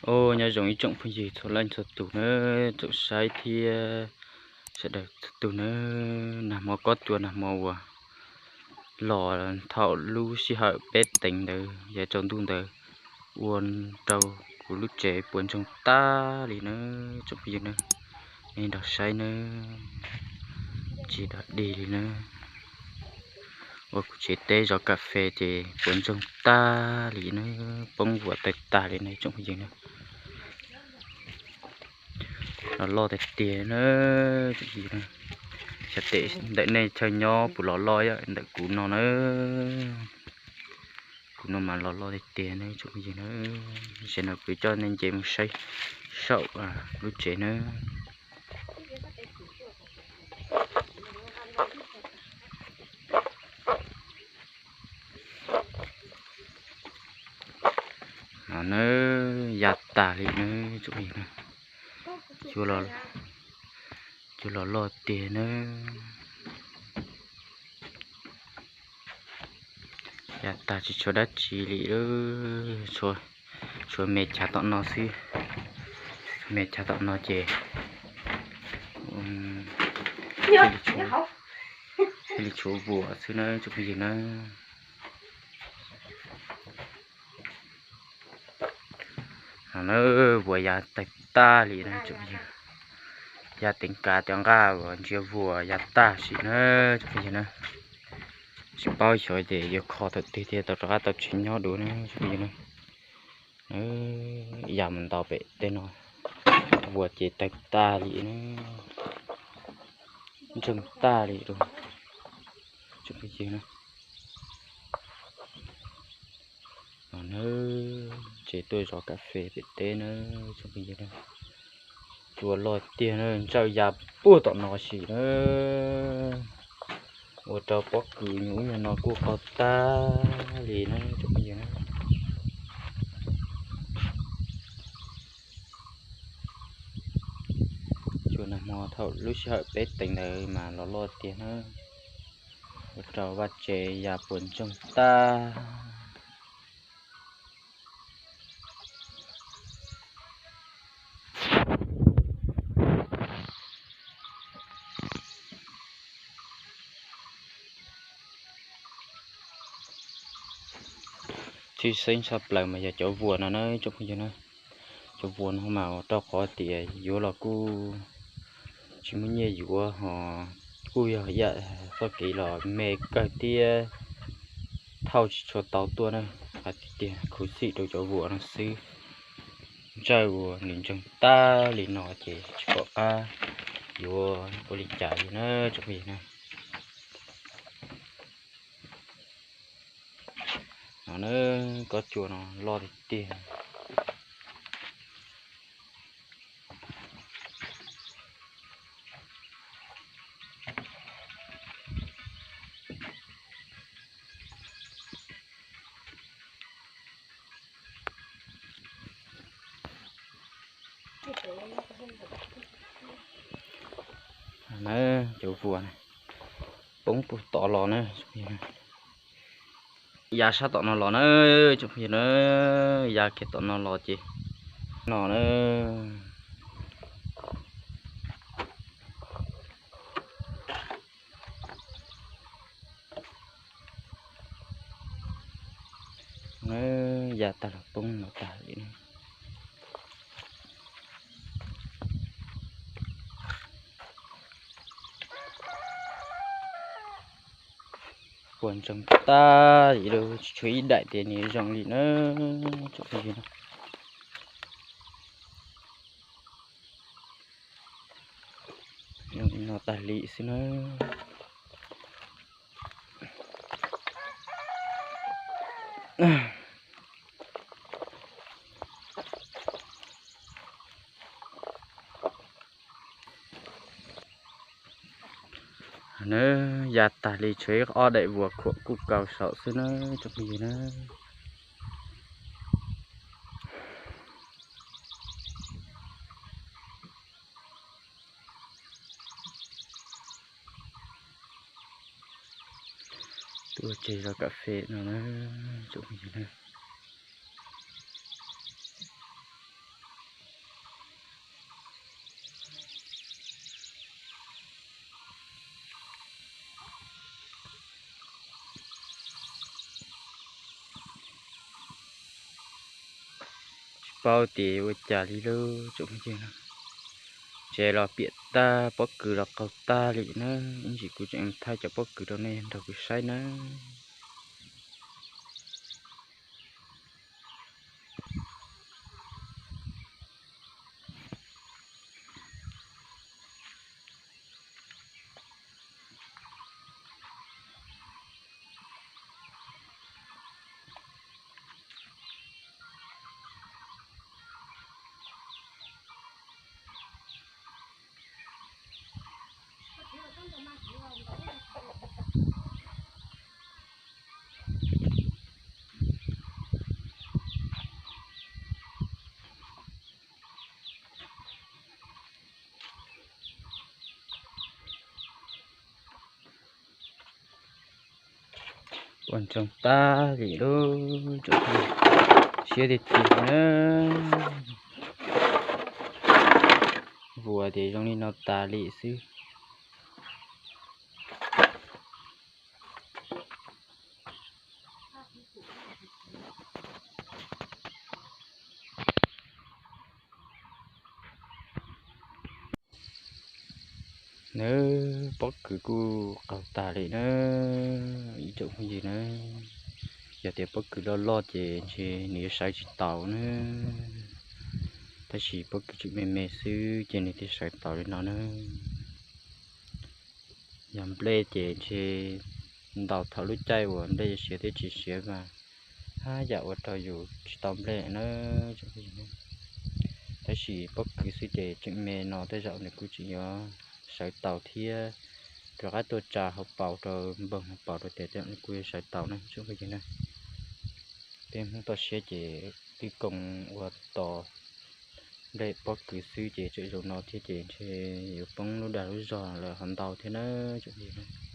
Au, nyob zoo ib tsoom phooj ywg txhua leej txhua tus nawb, tsoom saib thiab sawv daws txhua tus nawb. Nag hmo kob cua nag hmo uas los thaum lub sij hawm peb teev ntawd yav tsaus ntuj ntawd ua rau kuv lub tsev puas ntsoog tag li nawb tsoom phooj ywg nawb. Nej nrog saib nawb, tsis dog dig li nawb. Ua kuv tsev teb zov kas fes ces puas ntsoog tag li nawb, poob vuas tawg tag li nawb tsoom phooj ywg nawb. Los loj tiag tiag nawb tsoom phooj ywg nawb. Xyov tes ntawm nej chaw nyob puas los loj ib yam ntawm kuv no nawb. Kuv no mas los loj tiag tiag nawb tsoom phooj ywg nawb. Tam sim no kuv coj nej nce mus saib saum lub tsev nawb. No nawb, ya tag li nawb tsoom phooj ywg nawb. Cua los loj tiag nawb. Ya tag tsis tshuav dab tsi li, tshuav me chav tom no xwb. Me chav tom no ces thiaj li tshuav vuas xwb nawb tsoom phooj ywg nawb. No nawb, vuas ya tawg tag li nawb tsoom phooj ywg. Ya teev kav cov nqaj uas ntsia vuas ya tag sim nawb tsoom phooj ywg nawb. Tsis paub xyov ces yuav kho thaum twg thiaj tau rov qab tau tsev nyob dua nawb tsoom phooj ywg nawb. Ya mus ntaus pem tej no, vuas ces tawg tag li nawb, ntsoog tag li tsoom phooj ywg nawb. No nawb, tsev tuaj zov kas fes pem teb nawb tsoom phooj ywg nawb. Cua loj tiag nawb, ntsawj ya puag tom no sim nawb. Ua rau pob kws nyuag ub nyuag no kuj qaug tag li nawb tsoom phooj ywg nawb. Cua nag hmo thaum lub sij hawm peb teev ntawd mas los loj tiag nawb. Ua rau vaj tsev ya puas ntsoog tag. Tshwj xeeb tshaj plaws mas yog cov vuas no na tsoom phooj ywg na. Cov vuas no mas rau qhov tias yuav los kuj tsis muaj nyiaj yuav ho kuj yog ib yam txoj kev los me kawg thiab thauj tsis tshua tau tuaj na. Hais tias khuv xim rau cov vuas no xwb. Ntsawj uas nws ntsoog tag li no ces tsis pom qab yuav ua li cas li na tsoom phooj ywg na. No na, kob cua no loj tiag tiag. Na, cov vuas poob puag tod los na. Ya sab tom no los na, tsoom phooj ywg na, ya kiag tom no los ces no na. Ya tag los poob no tag li. Puas ntsoog tag li, tsis tshuav ib daim tias nws zoo li na. Tsoom phooj ywg, zoo li no tag li xwb na. Na, ya tag li tshuav ib ob daim vuas khuam kuj kaus saum xwb na, tsoom phooj ywg na. Tuaj tseg zov kas fes no na, tsoom phooj ywg na. Paub tias ua cas li lauj tsoom phooj ywg na. Tsev los piam tag, pob kws los qaug tag li na. Ib ntsis kuv tseem thaij cov pob kws rau nej nrog kuv saib na. Ua ntsoog tag li lauj, siab tiag tiag na. Vuas ces zoo li no tas li xwb. Nawb, pob kws kuj qaug tag li na, ib tsoom phooj ywg na. Yog tias pob kws loj loj ces ntshe nws yuav sawv tsis taus na, tab sis pob kws tseem me me xwb ces nws thiaj sawv taus li no na. Yog nplej ces ntshe ntaus thaum lub caij uas nplej yuav siav thiab tsis siav mas haj yam ua rau yus tsis tau nplej na. Tab sis pob kws xwb ces tseem me no tej zaum nws kuj tseem yuav sawv taus thiab. Rov qab tuaj tsa hauv paus rau, npog hauv paus rau tias tej zaum nws kuj yuav sawv taus na tsoom phooj ywg na. Peb Hmoob toj siab ces twb koom ua tos nplej pob kws xwb ces tseem zoo no thiab ces ntshe yuav poob lub dag lub zog lawm ho ntau thiab na tsoom phooj ywg na.